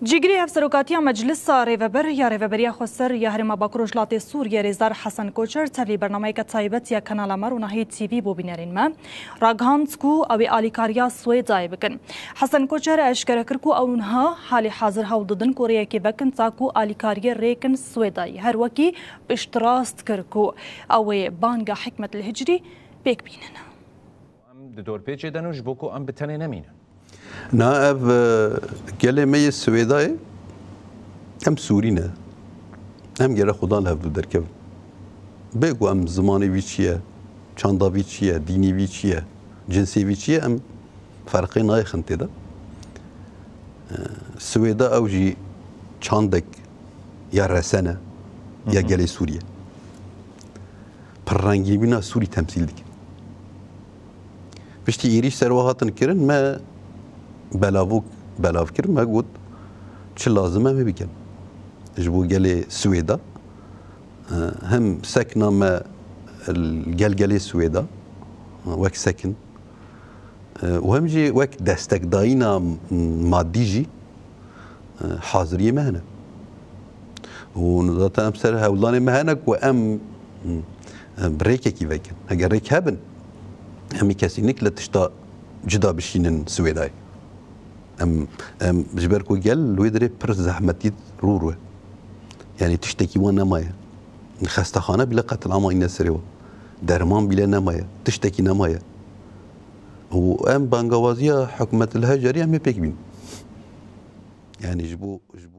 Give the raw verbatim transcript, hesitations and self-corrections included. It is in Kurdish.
Cîgirê Hevserokatiya Meclisa Rêveber ya Rêveberiya Xweser ya Herêma Bakur Rojhilatê Sûriyê Rêzdar Hesen Koçer tevlî bernameyeke taybet ya kanala me Ronahî T V bo bînerên me ragihand ku ew ê alîkariya Swêdayê bikin. Hesen Koçer eşkere kir ku ew niha halê hazir hewl didin ku rêyekê vekin ta ku alîkariyê rêkin Swêdayê her wekî piştrast kir ku ew ê banga Hikmet el Hicrî pêk bînin. Em di dorpêçê de ne ji bo ku em bi tenê nemînin. Na ev e, gelê me yê Swêdayê em Sûrî ne. Em gere xudan li hevdû derkevin. Bê ku em zimanê wî çi ye, çanda wî çi ye, dînê wî çi ye, cinsê wî çi ye, em ferqê nayêxin tê de. E, Swêda ew jî çandek ya resen e ya gelê Sûriyê. Pirrengîbîna Sûrî temsîl dike. Piştî êrîş ser we hatin kirin, me belavok belav kir, me got çi lazim e em ê bikin. Ji bo gelê Swêda, e, hem sekna me gel gelê Swêda, e, wek sekin, e, û hem jî wek destekdayîna madî jî, e, haziriyê me hene. Û zaten em ser hewldanê me hene ku em, e, bi rêkekî vekin. Heger rêk hebin, em ê kesînik li tişta cida bişînin Swêdayê. Em, em ji ber ku gel li wê derê pir zehmetî rû rû. Yanî tiştekî wan nemaye. Xestexane bîle qetil ama îne serê wan. Derman bîle nemaye. Tiştekî nemaye. Û em bangawaziya hikûmetil Hecerî em ê pêk bîn. Yanî ji bo, ji bo